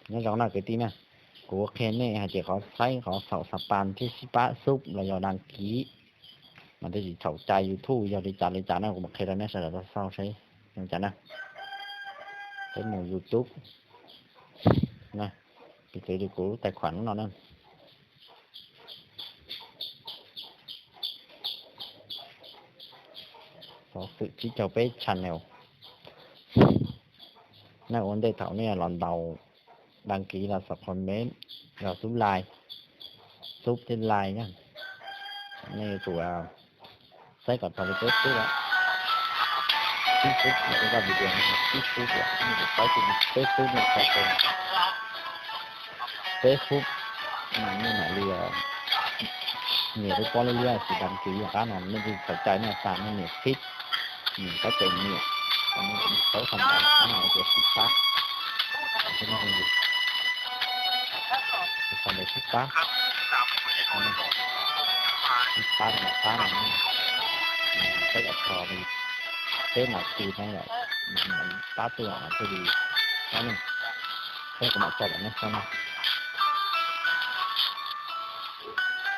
Nyob zoo na kwv tij na, kuv qhia nej hais tias qhov txhaib qhov txhaum xas pas thiab sib pab xub los yog đăng ký mas twb tsis txhaum cai YouTube yog li cas li cas na, kuv mam qhia rau nej sawv daws tau xauj seb zoo cas na. Peb mus YouTube na, piv txwv li kuv lub tài khoản lub no na. Xov xwm tsib caug peb channel. Nej ua ntej thaum nej los ntaus đăng ký los subscribe los xub like, xub thiab like na. Nej yuav tsum saib kom tau li peb xub, ib xub, nej ua video no ib xub, nej yuav saib peb xub, nej tau peb xub mas nej mam li nias lub pob liab liab tsis đăng ký qab no nej tsis txhaum cai nej tas nej nias khib, nias qab tes nias, nej paub xam ntawv qab no tias sib pab, xam ntawv sib pab, sib pab mam pab no, peb yam tso li peb nas this no yom, pab tuaj thiaj li pab ne. Peb kuv mam tso rau nej saib na.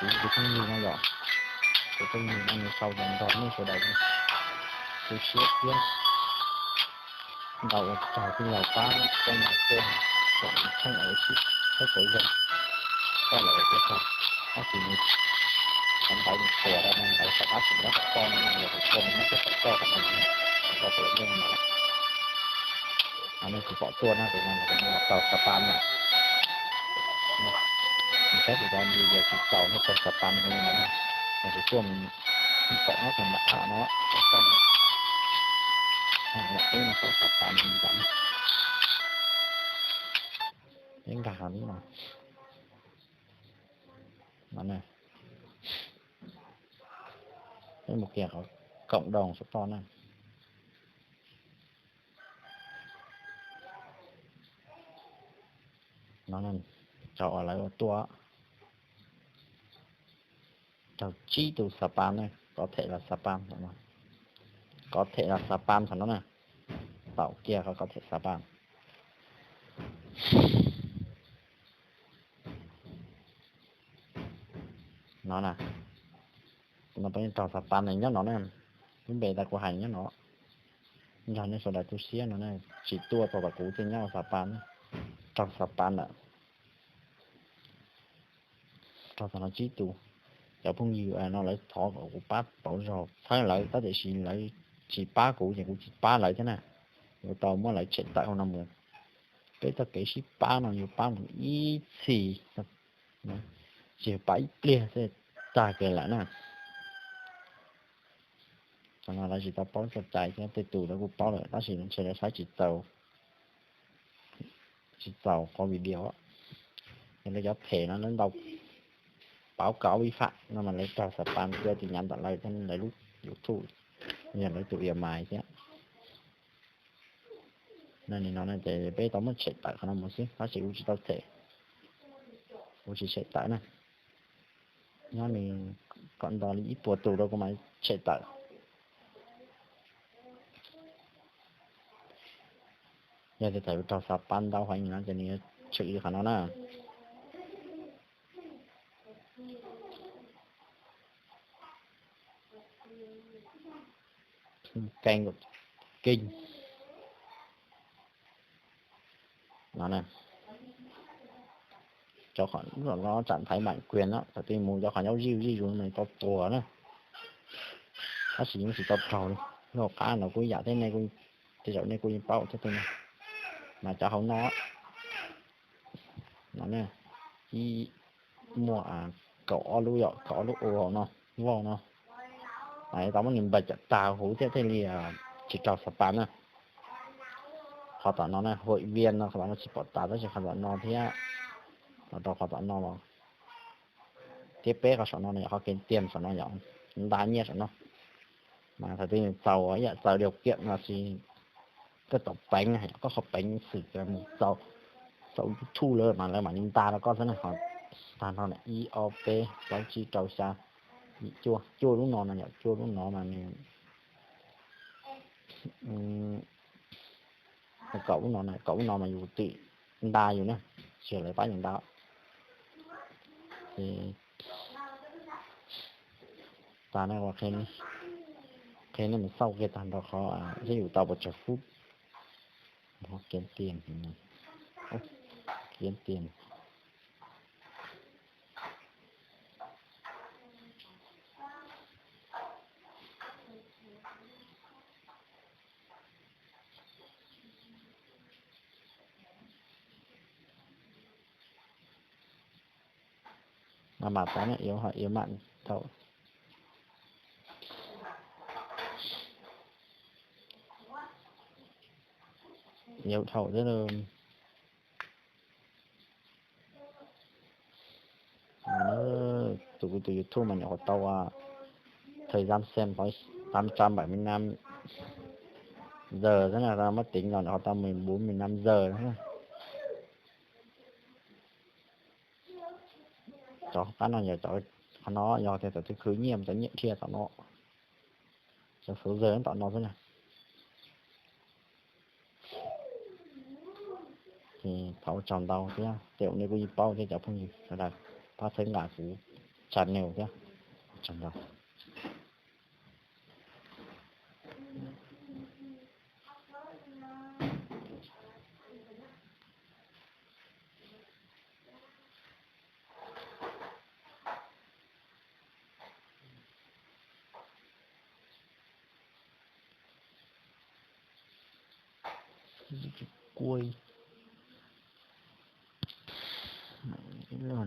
Kuv tus phooj ywg no yom, tus phooj ywg no nws sau ntawv nrog nej sawv daws tu siab thiab ntau ua tsaug tij laug pab tej no tej kom nws tsheej ua sib thawb kauv zoo, koj lawv ua tsaug. Tab sis nws xav ntawv nws tuas rau no ntawv xav pab tsis muab kom koj no yog tus koj nws muab coj kom koj kom nws kom koj tus yeej no. Nej tsis pom tuaj na, tus no nws tau xas pas na. Nws saib tus no nws yog tsis txaus nej tau xas pas no, nws tuaj mus kom no tus nram qab no, tau xas pas no ntawd. Peb nkag lub no, no na, peb mus kiag qhov cộng đồng saum toj na. No, cov uas lawv ua tuaj raug tsib tus xas pas na, có thể là xas pas, có thể là xas pas saum no na, tau kiag qhov có thể xas pas. No na, no peb raug xas pas na nyob no na, lub npe tas kuv hais nyob no, nrog nej sawv daws tu siab no na, tsis tuaj tau tom kuv thiaj nyob xas pas, raug xas pas lawm. Raug tau no tsib tus. Cov phooj ywg no lawv thov kom kuv pab pauv zog txhawb lawv tab tiam sis lawv tsis pab kuv ces kuv tsis pab lawv thiab na. Kuv tau muab lawv tshem tawm hauv no mus. Peb txoj kev sib pab no yuav pab mus ib txhis, tsis yog pab ib pliag xwb tag kiag lawm na. Qhov no lawv tsis tau paub txog cai thiab, tej tus lawv kuj paub lawm tab sis ntshe lawv saib tsis txaus, tsis txaus qhov video. Yog lawv cov phem no lawv ntau, pauv kav vi phạm no mas lawv raug xas pas tuaj tus nyav ntawm lawv thiab lawv lub YouTube, yog lawv tus email thiab. No ces peb tau muab tshem tawm qhov no mus xwb tab sis kuv tsis tau them, kuv tsis tshem tawm na. Nyob nws kom nto li ib puas tus rau kuv mam tshem tawm. Yog tias thaum raug xas pas ntau heev no ces nws yuav tshwm li qhov no na. Kênh, kênh. No na, cov qhov lub no lawv tseem thaiv bản quyền no, thaum twg mus cov qhov nyob zij zij zus no tau tuag na. Tab sis yeej tsis tau raug li. Lub hauv qab no kuj yam thiab, nej kuj, tej zaum nej kuj yeej paub thiab tej no. Mas cov hauv no, no na, ib, muaj kaum ob lub yom, kaum ob lub u hauv no, vauj no. Tau muab nws npaj cov tag huv thiab thiaj li tsis raug xas pas na. Qhov tom no na, hội viên no qhov tom no tsis pom tas tab sis qhov tom no thiab, los rau qhov tom no los thiab peb qhov saum no yog qhov kev tiag saum no yog nta nyiaj saum no. Mas thaum twg nws txaus ib yam txaus điều kiện no tsis, koj tau peev, koj qhov peev xwm mus txaus, txaus YouTube lawm mas lawv mam li nta rau koj xwb na. Ho tag nrho ib ob peb plaub tsib rau xya, yim cuaj, cuaj lub no no yog cuaj lub no mas nws, kaum lub no, kaum lub no mas yus twm nta yus na, tsis yog lawv pab yus nta. Ces tas na, qhia nej mus xauj kiag tag nrho qhov thiab yus tau pes tsawg fub. Qhov kiav tias, kiav tias Mas mas tas na, yuav mam thaum, yuav thaum thiab. Tus kuv tus YouTube mas nyuam qhuav tau thời gian xem có tám trăm bảy mươi lăm giờ xwb na, muab tính los nyuam qhuav tau mười bốn mười lăm giờ xwb na. Cov qab no yog cov, qhov no yog tias cov khwv nyiaj, cov nyiaj dhia tom no, cov số giờ tom no xwb na. Ces thov ua tsaug ntau thiab, tej zaum nej kuj yeej paub thiab cov phooj ywg sawv daws, pab txhawb nqa kuv channel thiab, ua tsaug ntau. Kuj ib lo